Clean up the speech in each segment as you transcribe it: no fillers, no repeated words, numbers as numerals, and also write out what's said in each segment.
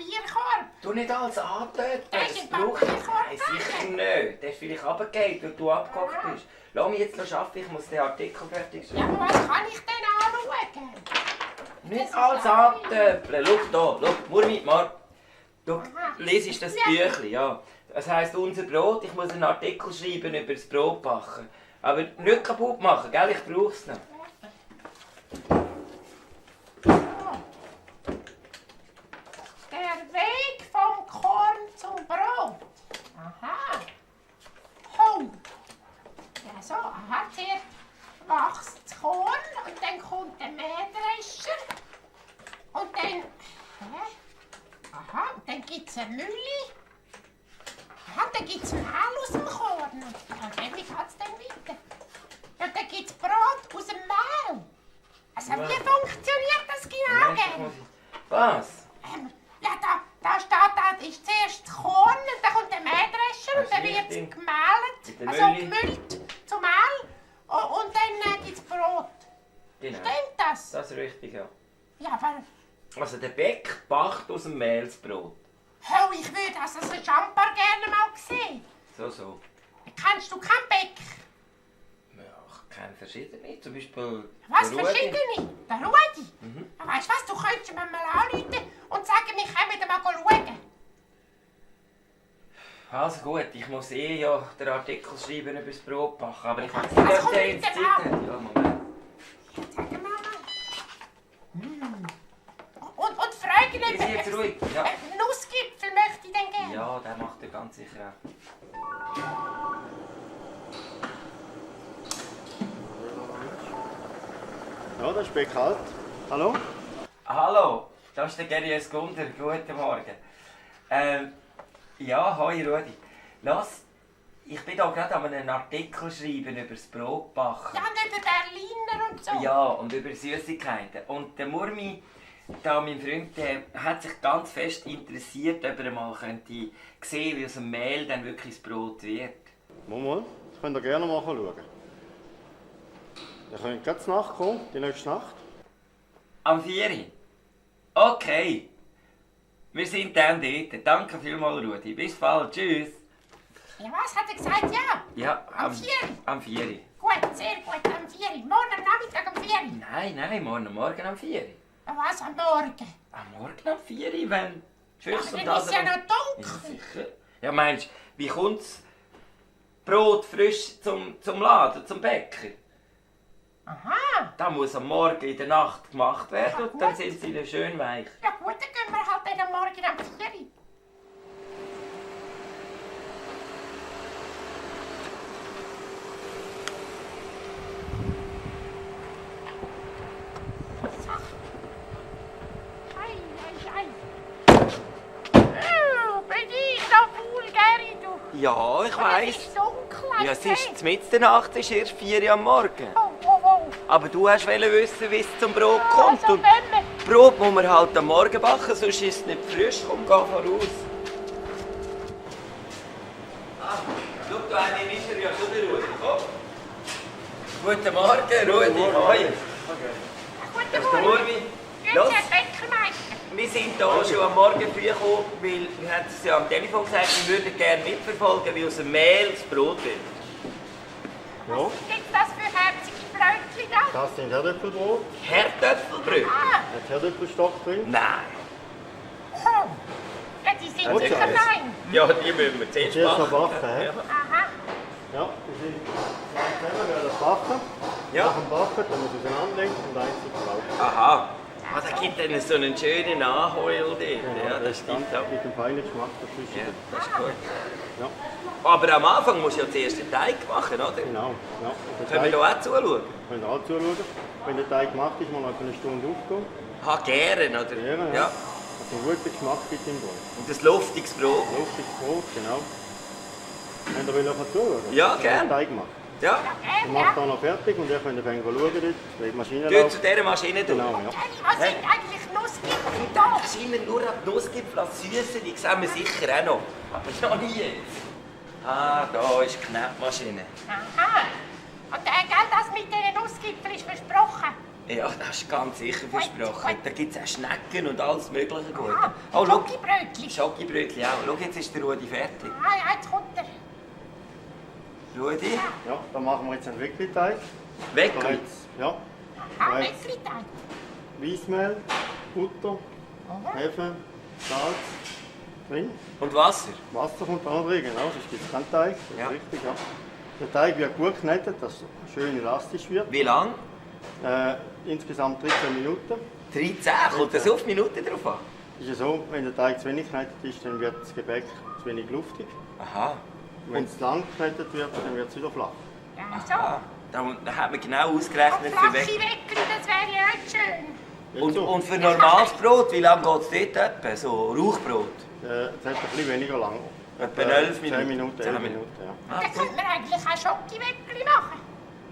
Papierkorb. Du nicht alles antöten. Das ist ein Papierkorb. Nein, sicher nicht. Der ist vielleicht runtergefallen, weil du abgehockt bist. Lass mich jetzt arbeiten, ich muss den Artikel fertig Ja, schreiben. aber was kann ich denn anschauen? Nicht alles antöpeln. Schau hier, Murmi, du lesest das Büchlein, ja. Das heisst «Unser Brot». Ich muss einen Artikel schreiben über das Brotbacken. Aber nicht kaputt machen, gell? Ich brauche es noch. Der Weg vom Korn zum Brot. Aha. Oh. Ja, so. Aha. Zuerst wächst das Korn und dann kommt der Mähdrescher. Und dann... Hä? Aha. Und dann gibt es eine Mühle. Aha. Dann gibt es Mehl aus dem Korn. Ja, wie geht es dann weiter? Ja, dann gibt es Brot aus dem Mehl. Also, wie funktioniert das genau? Moment, was? Ja, da steht, da ist zuerst das Korn und dann kommt der Mähdrescher und dann wird es gemahlen, also gemüllt zu Mehl und dann gibt es Brot. Genau. Stimmt das? Das ist richtig, ja. Ja, aber Also der Bäck backt aus dem Mehl das Brot. oh, ich würde das also Champar gerne mal sehen. So. Kennst du keinen Bäck? Ja, ich kenne verschiedene, zum Beispiel Was, der Rudi. verschiedene? Der Rudi? Ja, weißt du was, du könntest mir mal anrufen und sagen, wir kommen mal schauen. Also gut, ich muss ja den Artikel schreiben über das Brotbacken, aber ich weiß Was nicht, ob kommt der jetzt jetzt Zeit an? hat. Ja, Moment. Sag mal. Und fragen, ob Ist jetzt ruhig? Ja. Nussgipfel möchte ich denn gerne. Ja, der macht er ganz sicher auch. Ja, das ist bekannt. Hallo? Hallo, das ist der Gerius Gunder. Guten Morgen. Ja, hoi Rudi. Lass, ich bin hier gerade an einem Artikel schreiben über das Brotbacken. Ja, und über Berliner und so. Ja, und über Süßigkeiten. Und der Murmi, da, mein Freund, der hat sich ganz fest interessiert, ob er mal könnte sehen, wie aus dem Mehl dann wirklich das Brot wird. Mal, das könnt ihr gerne mal schauen. Ihr könnt gleich zur Nacht kommen, die nächste Nacht. Am 4. Okay. Wir sind dann dort. Danke vielmals, Rudi. Bis bald. Tschüss. Ja, was? Hat er gesagt? Ja. Ja, Am 4. Am 4. Gut, sehr gut, am 4. Morgen am Nachmittag am 4. Nein, morgen am 4. Ja, was, am Morgen? Am Morgen am 4, wenn Füchse Aber und dann ist es ja Hasen- noch dunkel. Ja, sicher. Ja, meinst du, wie kommt das Brot frisch zum Laden, zum Bäcker? Aha. Das muss am Morgen in der Nacht gemacht werden Ja, und dann gut. sind sie schön weich. Ja gut, dann gehen wir halt dann am Morgen am 4. So. Ei. Oh, bin ich so faul, Geri, du. Ja, ich Es weiss. ist dunkel. Ja, hast es du ist gesehen? mitten in der Nacht, es ist erst 4 Uhr am Morgen. Oh. Aber du wolltest wissen, wie es zum Brot kommt. Also, Und wenn wir... Brot muss man halt am Morgen backen, sonst ist es nicht frisch. Komm, geh voraus. Schau, da einen ist er ja schon, der Rudi. Komm. Guten Morgen, Rudi. Hoi. Guten Der Morgen. Murmi. Grüezi, Los, Herr Bäckermeister. wir sind hier schon am Morgen früh gekommen, weil wir haben es ja am Telefon gesagt, wir würden gerne mitverfolgen, wie aus dem Mehl das Brot wird. Ja, Was gibt das für herzige Brötchen da? das sind Herdöpfelbrot. Herdöpfelbrot? Ah, Hat Herdöpfelstock drin. Nein. oh. Ja, die sind Okay. sicher fein. Ja, die müssen wir zuerst Zuerst noch machen. backen, hä? Ja. Aha. Ja, die sind zusammen, werden das backen. Ja. Nach dem Backen, dann muss es auseinanderlegen und einzeln verlaufen. Aha. Ah, da gibt dann so einen schönen Anheul dort. Ja, das stimmt auch. Mit dem feinen Geschmack dazwischen. Ja, das ist gut. Ja, Aber am Anfang musst du ja zuerst den Teig machen, oder? genau. Ja. Und Können wir den da auch zuschauen? könnt ihr auch zuschauen. Wenn der Teig gemacht ist, mal nach einer Stunde aufgehen. Ha, gern, oder? Ja. Ja. Dass einen guten Geschmack gibt im Brot. Und das luftiges Brot. Luftiges Brot, genau. Könnt ihr nachher zuschauen? Ja, Wenn gern. der Teig macht. Ja. Ich mache da noch fertig und ihr könnt dann schauen, dort, die Maschine Dort läuft. zu dieser Maschine durch. Genau, ja. Was sind eigentlich Nussgipfel da? Sind wir nur ab Nussgipfel als Süße, die sehen wir sicher auch noch. Aber noch nie jetzt. Ah, da ist die Knetmaschine. Aha. Und gell, das mit diesen Nussgipfeln ist versprochen. Ja, das ist ganz sicher versprochen. Da gibt es auch Schnecken und alles mögliche Gute. Ah, Oh, schau. Schokibrötchen. Schokibrötchen auch. Schau, jetzt ist der Rudi fertig. Ah, ja, jetzt kommt er. Rudi, Ja, dann machen wir jetzt einen Weckli-Teig. weg. Da jetzt, ja, Ah, Right. Weckli-Teig. Weissmehl, Butter, Aha. Hefe, Salz drin. Und Wasser. Wasser kommt auch drin, genau, sonst gibt es keinen Teig. Das ist Ja. richtig, ja. Der Teig wird gut geknetet, dass er schön elastisch wird. Wie lang? Insgesamt 13 Minuten. 13. Kommt das auf Minuten drauf an? Ist ja so, wenn der Teig zu wenig geknetet ist, dann wird das Gebäck zu wenig luftig. Aha. Und wenn es zu lang geknetet wird, dann wird es wieder flach. Ja, Ah, so. da hat man genau Und ausgerechnet für flache weg. Weckli, das wäre ja auch schön. Jetzt so. Und für normales Brot, wie lange geht es dort etwa? So Rauchbrot? Es hat ein bisschen weniger lang. Etwa 11 10 Minuten. Minuten, 10 11 Minuten, ja. Ah, Dann könnte man eigentlich auch Schokiweckli machen.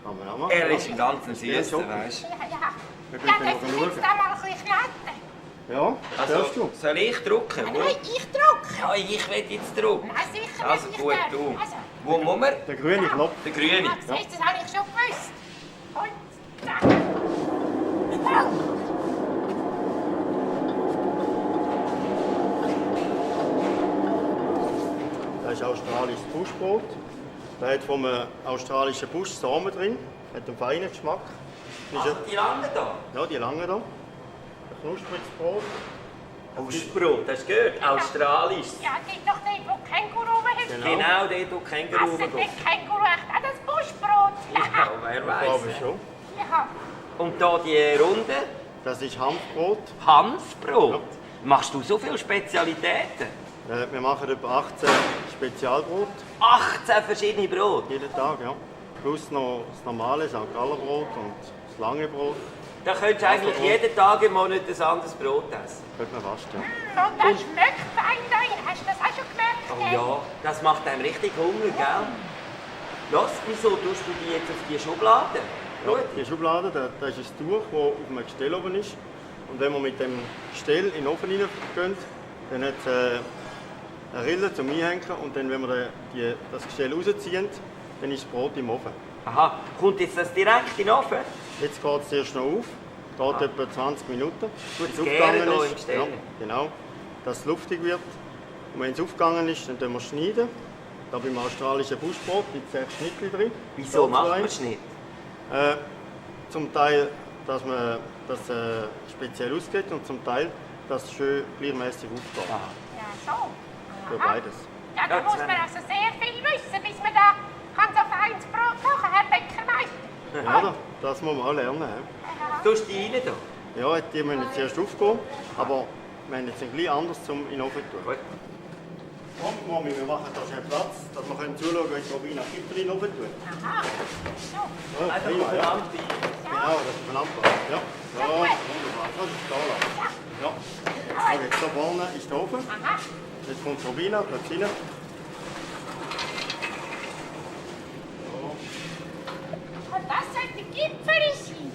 Kann man auch machen. er ja. ist ein ganz Ja, süßer, Schoki. weißt du? Ja, ja. Wir Ja, können darf noch ich schauen. jetzt da mal ein bisschen kneten? Ja, Also, darfst du. soll ich drücken? Nein, Wo? ich drücke. Ja, ich will jetzt drücken. Nein, sicher Also nicht. gut, ich darf. du. Also, Wo muss man? Der grüne Knopf. Der grüne. ja, siehst du, das habe ich schon gewusst. Und zack. Oh. Das ist australisches Buschbrot. Da hat vom australischen Busch Samen drin. Hat einen feinen Geschmack. Ist Also die lange da? ja, die lange da. Ein knuspriges Brot. Buschbrot, hast du gehört? Australisch. Ja, die doch dort, wo Känguru hat. Genau. Genau dort, wo Känguru Essen rumgeht. den Känguru echt auch das Buschbrot? Ja, wer Ich weiß. glaube schon. Ja. Und da die Runde Das ist Hanfbrot. Hanfbrot. Machst du so viele Spezialitäten? Wir machen etwa 18 Spezialbrot 18 verschiedene Brote. jeden Tag. Ja. Plus noch das normale St. Galler Brot und das lange Brot. Da könntest du eigentlich jeden Tag im Monat ein anderes Brot essen. Könnte man fast, ja. Und das schmeckt fein da drin. Hast du das auch schon gemerkt? Oh ja, das macht einem richtig Hunger, gell? Los, wieso tust du die jetzt auf die Schublade? Ja, Gut. die Schublade, das ist ein Tuch, das auf einem Gestell oben ist. Und wenn wir mit dem Gestell in den Ofen reingehen, dann hat es eine Rille zum Einhängen. Und dann, wenn wir das Gestell rausziehen, dann ist das Brot im Ofen. Aha, kommt jetzt das direkt in den Ofen? Jetzt geht es erst noch auf. Geht etwa 20 Minuten. Gut, Bis das es Gären aufgegangen hier ist. im Gestell. Ja, genau. Dass es luftig wird. Und wenn es aufgegangen ist, dann schneiden wir. Da beim australischen Buschbrot gibt es 6 Schnittchen drin. Wieso Da macht zwei. man es nicht? Zum Teil, dass man das speziell ausgeht und zum Teil, dass es schön gleichmäßig aufgeht. Aha. Ja, so. Für Aha. beides. Ja, da Ja, muss Sven. man also sehr viel wissen, bis man da kann so feines Brot machen, Herr Bäckermeister. Ja, das muss man auch lernen. Ja, Tust du die rein da? ja die müssen jetzt erst aufgehen, aber wir haben jetzt ein bisschen anders zum in den Ofen zu tun. Gut. Komm, Mami, wir machen da schnell Platz, dass wir zuschauen können, wie Robina Kipper in den Ofen tut. Aha. So. Ja, Einfach prima, ja. aufeinander rein. Genau, das ist vernünftig. Ja, ja, wunderbar. Das ist da lassen. Ja. So, jetzt da vorne ist der Ofen. Aha. Jetzt kommt Robina, da rein. Und das sollte Gipfel sein.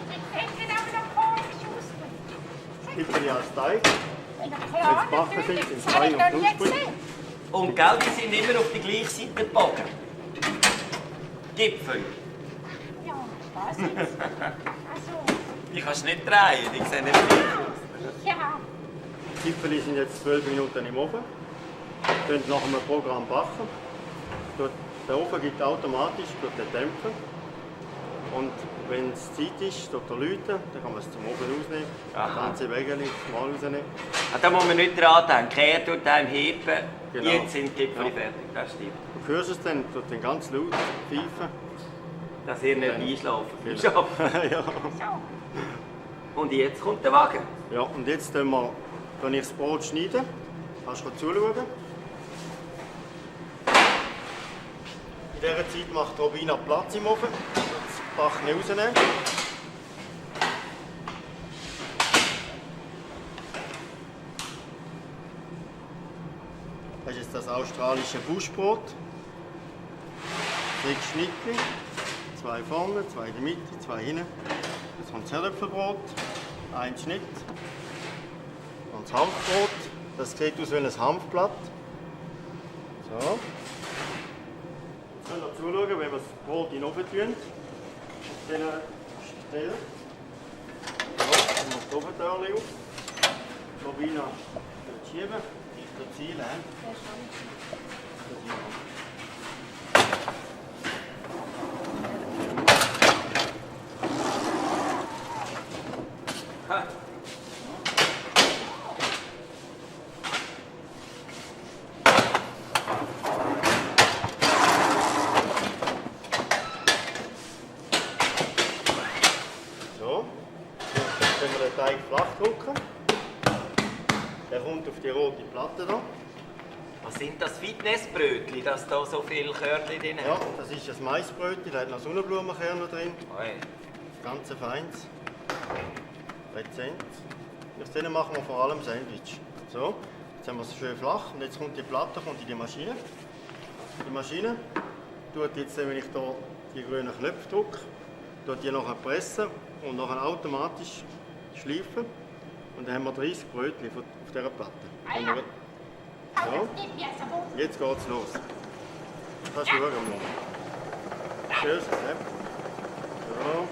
Die sehen aber noch komisch aus. Kipper als Teig. Ja, klar, Jetzt backen natürlich. sie in Das habe ich fein noch und nie knusprig. gesehen. Und gell, die sind immer auf die gleiche Seite gebogen. Gipfel. Ja, was jetzt? Also, Die kannst du nicht drehen, die sehen nicht gleich aus. ja. Die Kipferli sind jetzt 12 Minuten im Ofen. Können nach einem Programm backen. Der Ofen gibt automatisch den Dämpfer. Und wenn es Zeit ist, tut er läuten, dann kann man es zum Ofen rausnehmen. Aha. Das ganze Wägeli mal rausnehmen. Ah, da muss man nicht dran denken. Er tut einem heben, Genau. jetzt sind die Gipfel Ja. fertig. Das stimmt. Du hörst es dann, tut den ganz laut pfeifen. Dass ihr nicht Dann- einschlafen Genau. könnt. Ja. So. Und jetzt kommt der Wagen. Ja, und jetzt schneiden wir das Brot schneiden. Kannst du zuschauen. In dieser Zeit macht Robina Platz im Ofen. Das Backen rausnehmen. Das ist jetzt das australische Buschbrot. 6 Schnittchen. 2 vorne, 2 in der Mitte, 2 hinten. Jetzt kommt das Herdöpfelbrot. 1 Schnitt. Und das Hanfbrot. Das sieht aus wie ein Hanfblatt. So. Jetzt können wir zuschauen, wenn wir das Brot in den Ofen tun. Auf diesen Stellen. wir das Ofentürchen auf. Robina schieben, Richtung Ziel. So, jetzt können wir den Teig flach drücken. Der kommt auf die rote Platte da. Was sind das Fitnessbrötchen, dass da so viel Körnchen drin Ja, haben? das ist ein Maisbrötchen, da hat noch Sonnenblumenkerne drin. Oi. Ganz feins. Rezent. Aus denen machen wir vor allem Sandwich. So, jetzt haben wir es schön flach und jetzt kommt die Platte in die Maschine. Die Maschine tut jetzt, wenn ich hier die grünen Knöpfe drücke, tut die nachher pressen und nachher automatisch schleifen. Und dann haben wir 30 Brötchen auf dieser Platte. Ah ja. So, Das gibt mir so gut. jetzt geht's los. Kannst du schauen, Mann. Tschüss. Ja. So.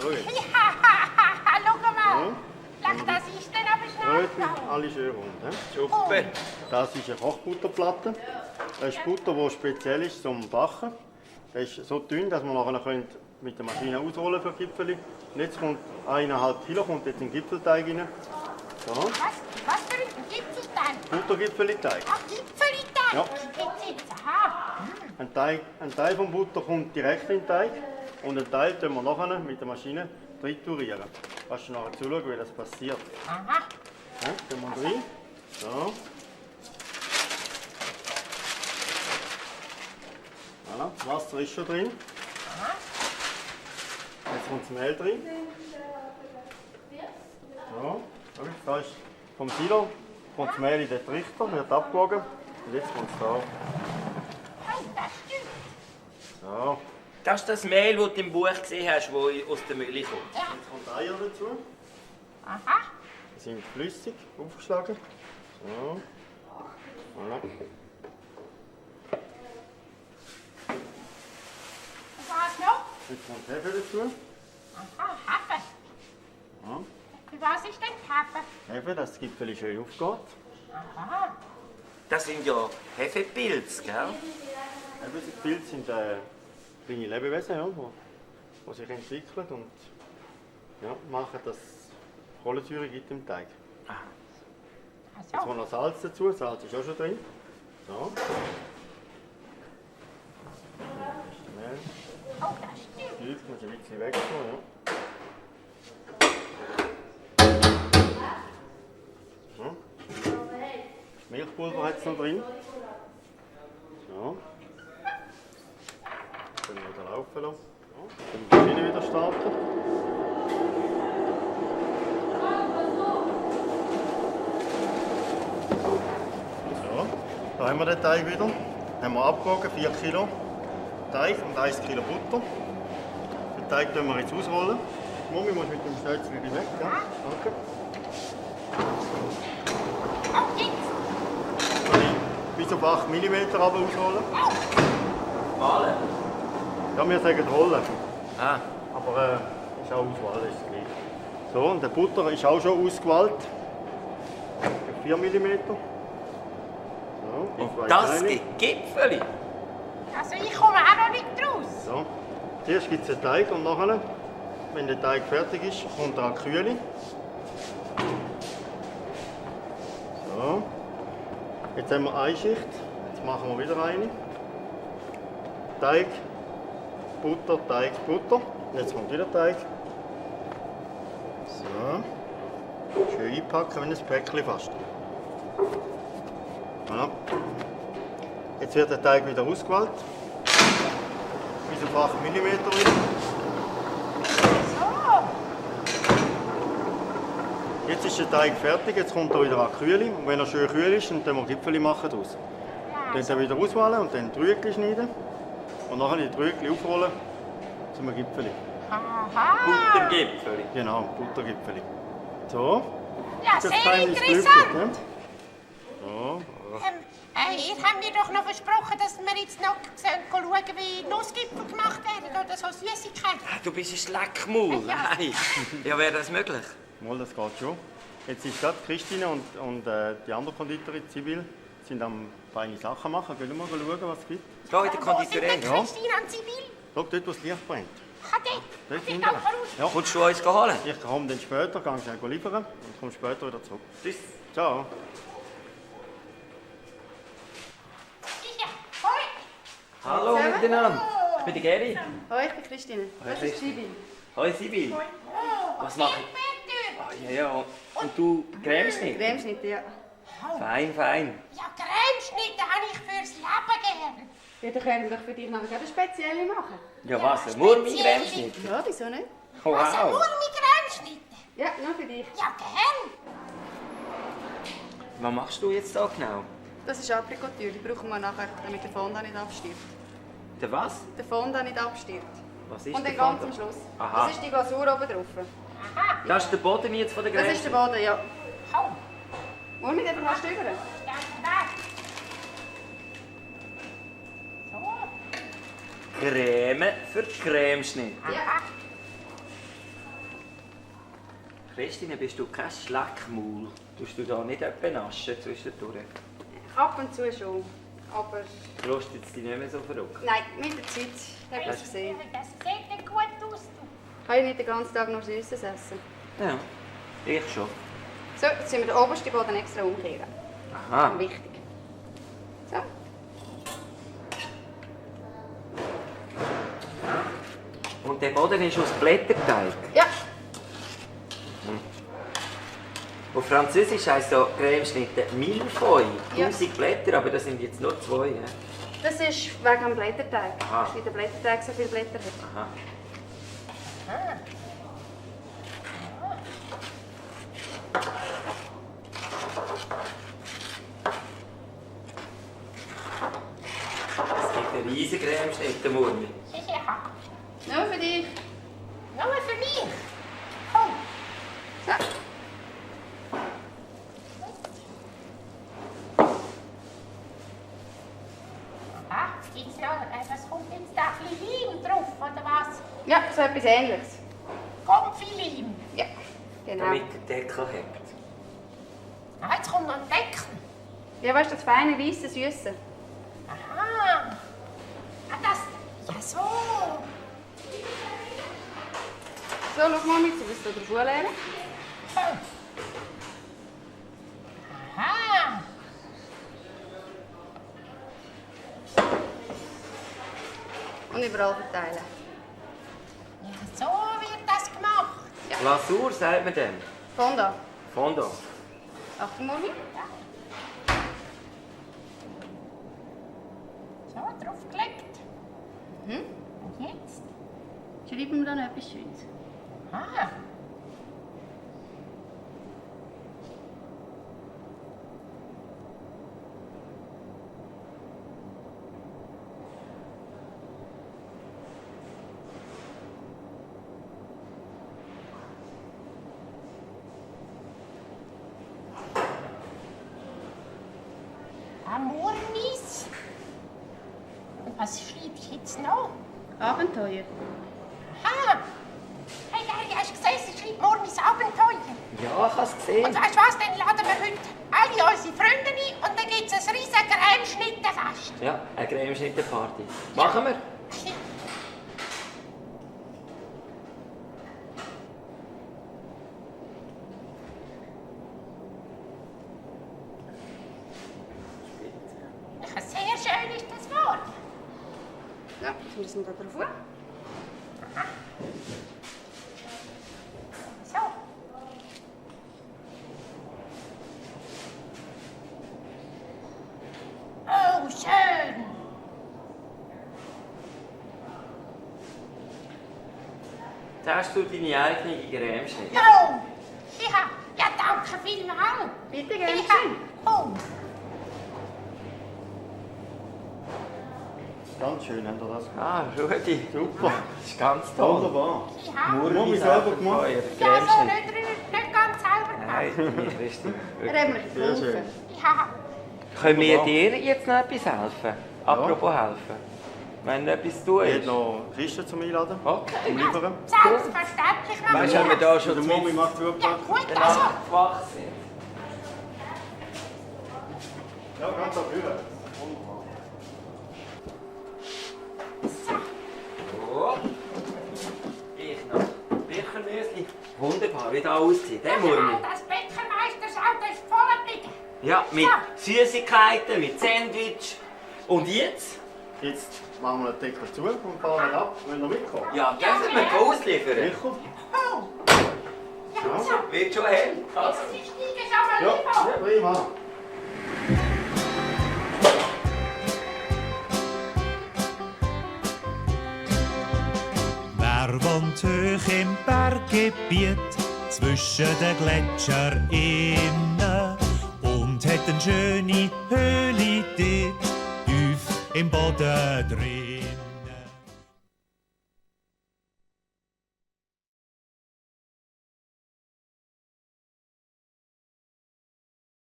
Schau jetzt. Ja, schau mal. So. Lach, das ist dann aber schnell Brötchen, alle schön rund. He? Super. Das ist eine Kochbutterplatte. Das ist Butter, die speziell ist zum Backen. Das ist so dünn, dass man nachher mit der Maschine ausrollen für Gipfeli. Und jetzt kommt 1,5 Kilo kommt jetzt in den Gipfelteig rein. So. Was für ein Gipfelteig? Buttergipfelteig. Ach, Gipfelteig. Ja. Gibt's jetzt. Aha. Ein Teil vom Butter kommt direkt in den Teig und einen Teil tun wir nachher mit der Maschine triturieren. Kannst du nachher zuschauen, wie das passiert. Aha. Ja, tun wir rein. So. Voilà, das Wasser ist schon drin. Jetzt kommt das Mehl drin. So, da ist vom Silo kommt das Mehl in den Trichter, wird abgewogen. Und jetzt kommt es da. Oh, das stimmt. So, Das ist das Mehl, das du im Buch gesehen hast, das aus der Mühle kommt. Ja. jetzt kommt Eier dazu. Aha. Die sind flüssig, aufgeschlagen. So. Voilà. Was noch? Jetzt kommt Hefe dazu. Aha, Hafer. Ja. Was ist denn Hafer? Hefe, dass das Gipfel schön aufgeht. Aha. Das sind ja Hefepilze, gell? Pilze sind kleine Lebewesen, ja, die sich entwickeln und ja, machen, dass es Kohlensäure gibt im Teig. Jetzt Also. kommt noch Salz dazu, Salz ist auch schon drin. So. Schnell. Oh, das stimmt. Die Hüfte muss ein bisschen weg tun, ja. So. Milchpulver hat es noch drin. So. Können wir wieder laufen lassen. So. Dann die Maschine wieder starten. So. Da haben wir den Teig wieder. Haben wir abgewogen, 4 Kilo Teig und 1 Kilo Butter. Den Teig tun wir jetzt ausrollen. Mami muss mit dem Schnäuzchen weg. Ja? Danke. Oh, jetzt. Kann ich bis auf 8 mm aber ausrollen. Malen? Ja, wir sagen rollen. Ah. Aber ist auch Auswahl, ist es gleich. So, und der Butter ist auch schon ausgewählt. 4 mm. So, die Und zwei das kleine. gibt Gipfeli. Also, ich komme auch noch nicht raus. So. Zuerst gibt es den Teig und nachher, wenn der Teig fertig ist, kommt er an die Kühle. So. Jetzt haben wir eine Schicht. Jetzt machen wir wieder eine. Teig, Butter, Teig, Butter. Und jetzt kommt wieder Teig. So. Schön einpacken, wie ein Päckchen fast. Ja. Jetzt wird der Teig wieder ausgewählt. Bis auf 8 mm wieder. So. Jetzt ist der Teig fertig, jetzt kommt er wieder an die Kühle. Und wenn er schön kühl ist, dann machen wir Gipfeli machen daraus. Ja, Dann wieder auswählen und dann Trügel schneiden. Und nachher die Trügel aufrollen zum Gipfeli. aha. Buttergipfeli. Genau, Buttergipfeli. So. Ja, Das sehr Geheimnis interessant. gelüftet, ne? So. ihr habt mir doch noch versprochen, dass wir jetzt noch schauen, wie Nussgipfel gemacht werden oder so Süßigkeiten. Du bist ein Schleckmaul. Nein. Ja, wäre das möglich? Mal, das geht schon. Jetzt ist gerade Christine und die andere Konditorin, Sibyl, sind am feine Sachen machen. Gehen wir mal schauen, was es gibt. Da in der Konditorei. Ja. Christine und Sibyl? Schau, dort, wo das Licht brennt. Dort Dort ich hinten. gehe voraus. Ja. Kommst du uns holen? Ich komme dann später, gehe schnell liefern und komme später wieder zurück. Tschüss. Ciao. Sicher. Hoi. Hallo miteinander. Ich bin die Geri. Hoi, ich bin Christine. Das ist Sibyl. Hoi Sibyl. Was mache ich? Ja. Und du cremst nicht? Cremeschnitte, ja. Fein, fein. Ja, Cremeschnitte habe ich fürs Leben gern. Ja, dann können wir doch für dich noch eine spezielle machen. Ja, was? Ein Murmi-Cremeschnitt? Ja, wieso nicht? Also nur Wow. mit Cremeschnitte. Ja, nur für dich. Ja, gern. Was machst du jetzt da genau? Das ist Aprikottür, die brauchen wir nachher, damit der Fondant nicht abstirbt. Der was? Der Fondant nicht abstirbt. Was ist Und der dann ganz am Fondant? Schluss. Aha. Das ist die Glasur oben drauf. Aha. Das ist der Boden jetzt von der Das Creme. ist der Boden, ja. Hau. Wollen wir den fast über? Danke. So. Creme für Cremeschnitt. Ja. Christine, bist du kein Schleckmaul? Tust du da nicht etwa naschen zwischendurch? Ab und zu schon. Aber Lustet es dich nicht mehr so verrückt? nein, mit der Zeit habe ich es gesehen. Das sieht nicht gut aus. Du. Kann ich nicht den ganzen Tag nur Süßes essen. Ja, ich schon. So, jetzt müssen wir den obersten Boden extra umkehren. Aha. Wichtig. So. Und der Boden ist aus Blätterteig. Ja, Auf Französisch heisst so Cremeschnitte Millefeuille. Ja. 1000 Blätter, aber das sind jetzt nur 2. Ja? das ist wegen dem Blätterteig. Aha. Weil der Blätterteig so viele Blätter hat. Aha. Es gibt einen riesigen Cremeschnitt, der Murmi. Ja. Nur für dich. Nur für mich. Oh. So. Aha. Gibt's noch, was kommt jetzt da? Ein bisschen Leim drauf, oder was? Ja, so etwas Ähnliches. Konfileim. Ja, genau. Damit der Deckel hebt. Ah, jetzt kommt noch ein Deckel. Ja, weißt du, das feine, weisse, süße. Aha. Ah, das. Ja, so. So, schau mal mit, was du drauf lernen. Aha. Und überall verteilen. Ja, so wird das gemacht. Lasur sagt man dem. Fondant. Fondant. Achtung, Mami. So, draufgelegt. Mhm. Und jetzt? Schreiben wir dann etwas Schönes. Ah. Amornis. Und was schreibst du jetzt noch? Abenteuer. Ah! Hey, Gary, hast du gesehen, sie schreibt Murmis Abenteuer. Ja, ich habe es gesehen. Und weißt du was, dann laden wir heute alle unsere Freunde ein und dann gibt es ein riesiges Cremeschnittenfest. Ja, eine Cremeschnittenparty. Machen wir? Sehr schön ist das Wort. Ja, jetzt müssen wir da drauf. So. Oh, schön. Da hast du deine eigene Cremeschnitte. Oh, ja, danke vielmals. Bitte, gerne. Oh, Ganz schön, habt ihr das gemacht. Ah, Rudi. Super. Das ist ganz toll. Wunderbar. ja. Murmi selber gemacht. Ja, so Cremeschnitte. nicht ganz selber gemacht. Nein, die Christine. Er hat mir Sehr schön. geholfen. Ja, Ich Können wir dir jetzt noch etwas helfen? Apropos helfen. Wenn etwas zu tun Ich ist. hätte noch Kisten zum Einladen. Okay. Zum Liefern. Selbstverständlich machen Weißt du, wir wenn wir das. da schon Der zu Mami macht Ja, zugepackt. gut, also. schwach sind. Ja, ganz auf Höhe. Oh. Ich noch. Birchermüsli. Wunderbar, wie das aussieht. Der Murmi. Das Bäckermeistersauto ist voller Biegen. Ja, mit Süßigkeiten, mit Sandwich. Und jetzt? Jetzt machen wir den Deckel zu und fahren ab, wenn ihr mitkommt. Ja, dürfen wir ausliefern. Sicher? Oh. Ja, so. Wird schon hell. Also. Sie steigen schon mal Ja, über. prima. Wer wohnt hoch im Berggebiet zwischen den Gletschern innen und hat eine schöne Höhle dort tief im Boden drin?